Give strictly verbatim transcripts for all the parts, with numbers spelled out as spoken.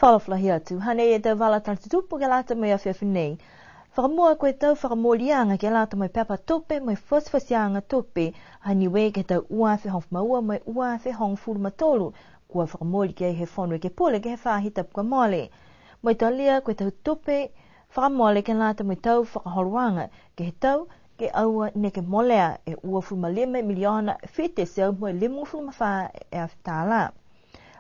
Fakaalofa lahi atu, hanei e tau vala tala tutupu ke lata mo e afiafi nei. Fakamua, ko e tau fakamooliaga ke lata mo e pepa tupe mo e fatifatiaga tupe ha Niue ke he tau ua afe hogofulu ma ua mo e ua afe hogofulu ma tolu, kua fakamooli ki ai he Fono Ekepule ke he faahi tapu kua mole. Mo e talia, ko e tau tupe fakamole ke lata mo e tau fakaholoaga ke he tau ke aua neke molea e uafulu ma lima miliona fitu e teau mo e limagofulu ma fā e afe tālā.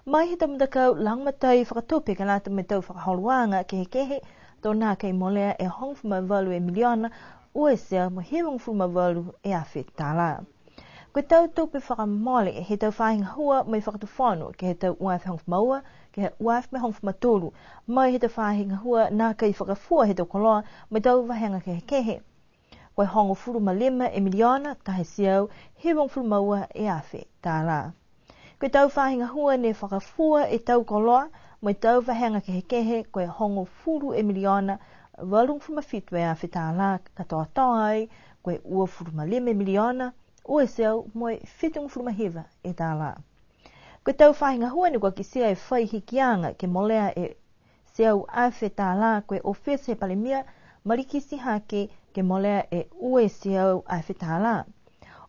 Mai he tau matakau lagomatai fakatupe ke lata mo e tau fakaholoaga kehekehe, to nākai molea e hogofulu ma valu e miliona ua e teau mo e hivagofulu ma valu e afe tālā. Ko e tau tupe fakamole he tau faahi gahua mo e fakatufono ke he tau ua afe hogofulu ma ua ke he ua afe mo e hogofulu ma tolu, mai he tau faahi gahua nākai fakafua he tau koloa mo e tau vahega kehekehe. Ko e hogofulu ma lima e miliona taha e teau hivagofulu ma ua e afe tālā. Ko e tau faahi gahua ne fakafua e tau koloa mo e tau vahega kehekehe, ko e hogofulu e miliona valugofulu ma fitu e afe tālā, katoatoa ai ko e uafulu ma lima e miliona ua e teau mo e fitugofulu ma hiva e tālā. Ko e tau faahi gahua ne kua kitia e fai hikiaga ke molea e teau afe tālā, ko e ofisa he Palemia malikiti hake ke molea e ua e teau afe tālā.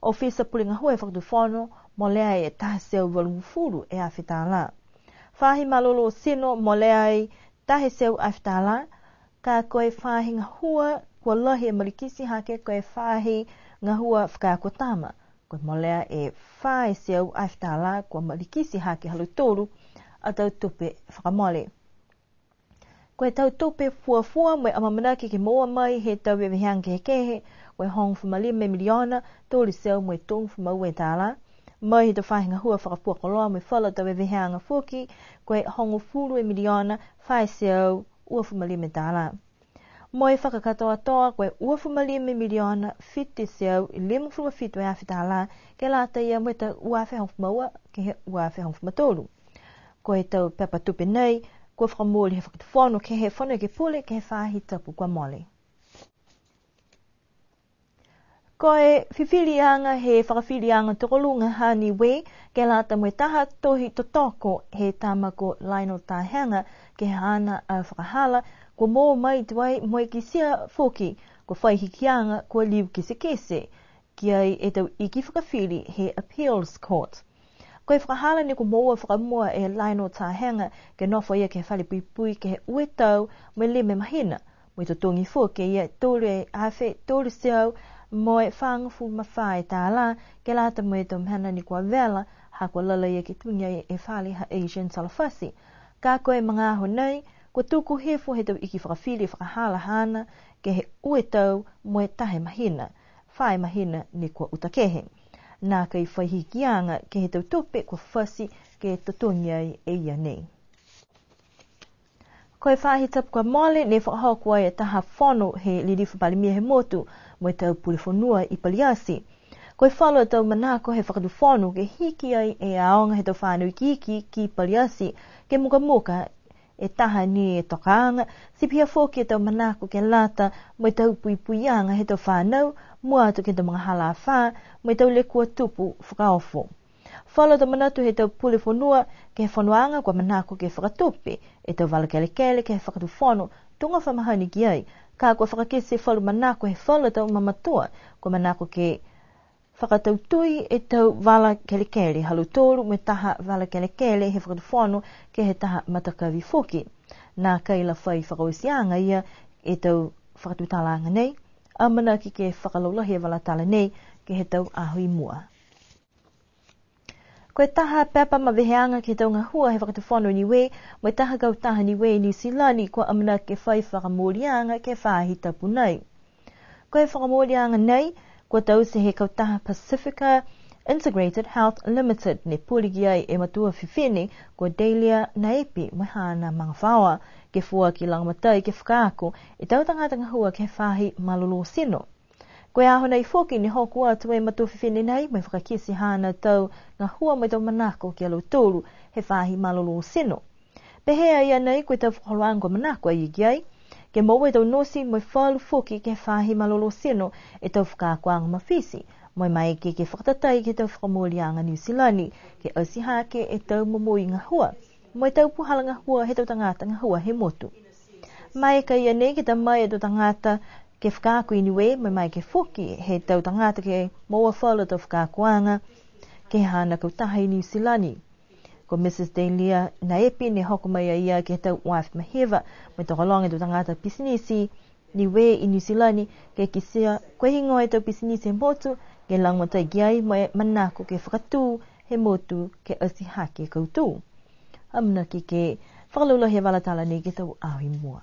Ofisa pule gahua he fakatufono molea e taha e teau valugofulu e afe tālā. Faahi malolō tino molea e taha e teau afe tālā, ka ko e faahi gahua kua lahi e malikiti hake ko e faahi gahua fakaako tama, kua molea e fā e teau afe tālā, kua malikiti hake ha lautolu a tau tupe fakamole. Ko e tau tupe fuafua mo e amaamanaki ke moua mai he tau veveheaga kehekehe, ko e hogofulu ma lima e miliona tolu e teau mo e tolugofulu ma ua e tālā. Mai he tau faahi gahua fakafua koloa mo e falu a tau veveheaga foki, ko e hogofulu e miliona fā e teau uafulu ma lima e tālā. Mo e fakakatoatoa, ko e uafulu ma lima e miliona fitu e teau limagofulu ma fitu e afe tālā, ke lata ia mo e tau ua afe hogofulu ma ua ke he ua afe hogofulu ma tolu. Ko e tau pepa tupe nei kua fakamooli he fakatufono ke he Fono Ekepule ke he faahi tapu kua mole. Ko e fifiliaga he fakafiliaga tokoluga ha Niue ke lata mo e taha tohi totoko he tama ko Lionel Tahega, ke he haana a fakahala kua moua mai tuai mo e kitia foki kua fai hikiaga kua liu kitekite ki ai e tau iki fakafili he Appeals Court. Ko e fakahala ne kua moua fakamua e Lionel Tahega ke nofo a ia ke he fale puipui ke he ua e tau mo e lima e mahina, mo e totogi foki e ia tolu e afe tolu e teau mo e fagofulu ma fā e tālā, ke lata mo e tau mena ne kua vela ha kua lali a ia ke tugi ai e fale ha Asian Talafasi. Ka ko e magaaho nei, kua tuku hifo he tau iki fakafili e fakahala haana ke he ua e tau mo e taha e mahina, fā e mahina ne kua uta kehe. Nākai fai hikiaga ke he tau tupe kua fati ke totogi ai e ia nei. Ko e faahi tapu kua mole ne fakahoko ai e taha fono he lilifu Palemia he motu mo e tau pule fonua i Paliati. Ko e falu a tau manako he fakatufono ke hiki ai e aoga he tau fānau ikiiki ki Paliati ke mukamuka e taha ni e tokaaga, ti pihia foki e tau manako ke lata mo e tau puipuiaga he tau fānau, mua atu ke he tau magahala afā mo e tau lekua tupu fakaofo. Falu a tau manatu he tau pule fonua ke he fonoaga kua manako ke fakatupe e tau vala kelekele ke he fakatufono, tuga fa mahani ki ai, ka kua fakakite falu manako he falu a tau mamatua kua manako ke fakatautui e tau vala kelekele ha lautolu mo e taha vala kelekele he fakatufono ke he taha matakavi foki. Nākai la fai fakaotiaga ia e tau fakatutalaaga nei, amanaki ke fakalaulahi e vala tala nei ke he tau aho i mua. Ko e taha pepa maveheaga ke he tau gahua he fakatufono Niue, mo e taha kautaha Niue i Niu Silani, kua amanaki ke fai fakamooliaga ke he faahi tapu nei. Ko e fakamooliaga nei, kua taute he kautaha Pacifica Integrated Health Limited, ne pule ki ai e matua fifine, ko Delia Naipi mo e haana magafaoa, ke foaki lagomatai ke fakaako e tau tagata gahua ke he faahi malolō tino. Ko e aho nei foki ne hoko atu e matua fifine nei mo e fakakite haana tau gahua mo e tau manako ki a lautolu he faahi malolō tino. Pehē a ia nei ko e tau fakaholoaga kua manako a ia ki ai, ke moua e tau nosi mo e falu foki ke he faahi malolō tino e tau fakaakoaga mafiti, mo e maeke ke fakatatai ke he tau fakamooliaga Niu Silani, ke ati hake e tau momoui gahua. mo e tau puhala gahua he tau tagata gahua he motu. Maeke ia nei ke ta mai e tau tagata ke fakaako i Niue, mo e maeke foki he tau tagata ke moua falu a tau fakaakoaga ke he haana kautaha i Niu Silani. Ko Mrs Delia Naepi ne hoko mai a ia ke he tau ua afe ma hiva, mo e tokologa e tau tagata pisinisi Niue i Niu Silani, ke kitia ko e heigoa e tau pisinisi he motu ke lagomatai ki ai, mo e manako ke fakatū he motu ke ati hake e kautū. Amanaki ke fakalaulahi e vala tala nei ke he tau aho i mua.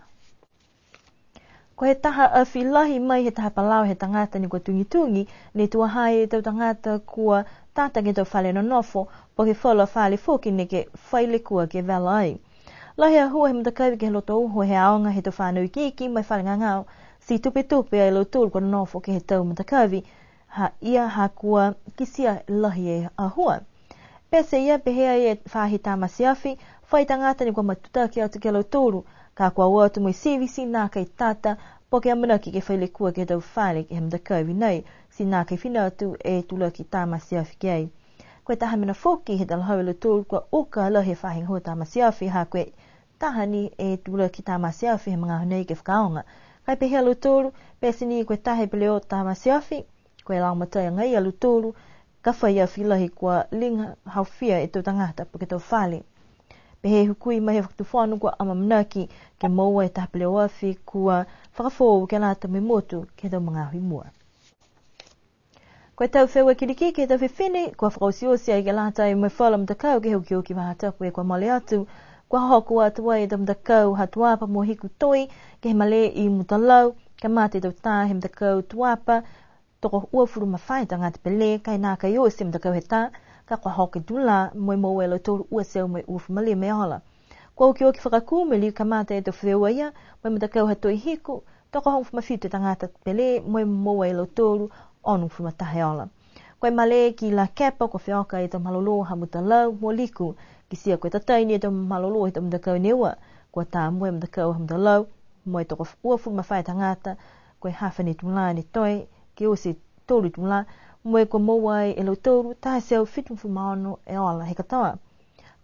Ko e taha afi lahi mai he taha palau he tagata ne kua tugitugi, ne tuaha e tau tagata kua tata ke he tau fale nonofo, po ke falu a fale foki neke fai lekua ke vela ai. Lahi e hua he matakavi ke he loto uho he aoga he tau fanau ikiiki mo e fale gagao, ti tupetupe a lautolu kua nonofo ke he tau matakavi, ha ia ha kua kitia lahi e hua. Pete ia pehē e faahi tamate afi, fai tagata ne kua matutaki atu ki a lautolu, ka kua o atu mo e sivi ti nākai tata, po ke amanaki ke fai lekua ke he tau fale ke he matakavi nei, ti nākai fina atu e tulaki tamate afi ki ai. Ko e taha mena foki he talahau e lautolu kua uka lahi e faahi gahua tamate afi, ha ko e taha ni e tulaki tamate afi he magaaho nei ke fakaaoga. Ka e pehē a lautolu, pete ni ko e taha e peleō tamate afi, ko e lagomatai agaia a lautolu, ka fai afi lahi kua liga haofia e tau tagata po ke tau fale. Pehē e hukui mai he fakatufono kua amaamanaki ke moua e taha peleō afi kua fakafoou ke lata mo e motu ke he tau magaaho i mua. Ko e tau feua kilikiki he tau fifine, kua fakaotioti ai ke lata mo e falu a matakau ke he okioki faahi tapu kua mole atu. Kua hoko atu ai e tau matakau ha Tuapa mo Hiku Toi ke he malē i Mutalau, kamata e tau tā he matakau Tuapa, tokouafulu ma fā e tagata pele, ka e nākai oti e matakau he tā, ka kua hoko e tulā, mo e moua e lautolu ua e teau mo e uafulu ma lima e ola. Kua okioki fakakū mo e liu kamata e tau feua ia, mo e matakau ha Toi Hiku, tokohogofulu ma fitu e tagata pele, mo e moua e lautolu onogofulu ma taha e ola. Ko e malē ki Lakepa, kua feoka e tau malolō ha Mutalau mo Liku, kitia ko e tatai ni e tau malolō he tau matakau ne ua, kua tā mua e matakau ha Mutalau, mo e tokouafulu ma fā e tagata, ko e hafa ni e tulā ne toe, ke oti e tolu e tulā, mo e kua moua ai e lautolu taha e teau fitugofulu ma ono e ola he katoa.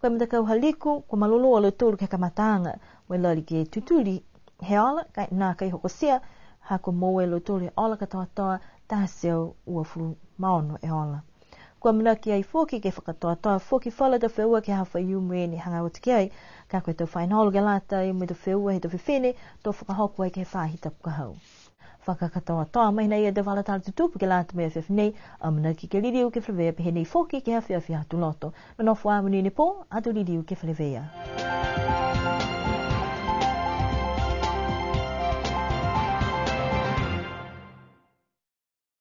Ko e matakau ha Liku, kua malolō a lautolu ke he kamataaga, mo e lali ke tutuli he ola, ka e nākai hokotia, ha kua moua e lautolu e ola katoatoa, taha e teau uafulu ma ono e ola. Kua amanaki ai foki ke fakakatoatoa foki falu a tau feua ke he aho Faiumu ne hagaao atu ki ai, ka ko e tau fainolo ke lata mo e tau feua he tau fifine, to fakahoko ai ke he faahi tapu ka hau. Fakakatoatoa mai nei e tau vala tala tutupu ke lata mo e afiafi nei, amanaki ke liliu ke feleveia pehē nei foki ke he afiafi Aho Tuloto. Nonofo ā monuina e pō, ato liliu ke feleveia.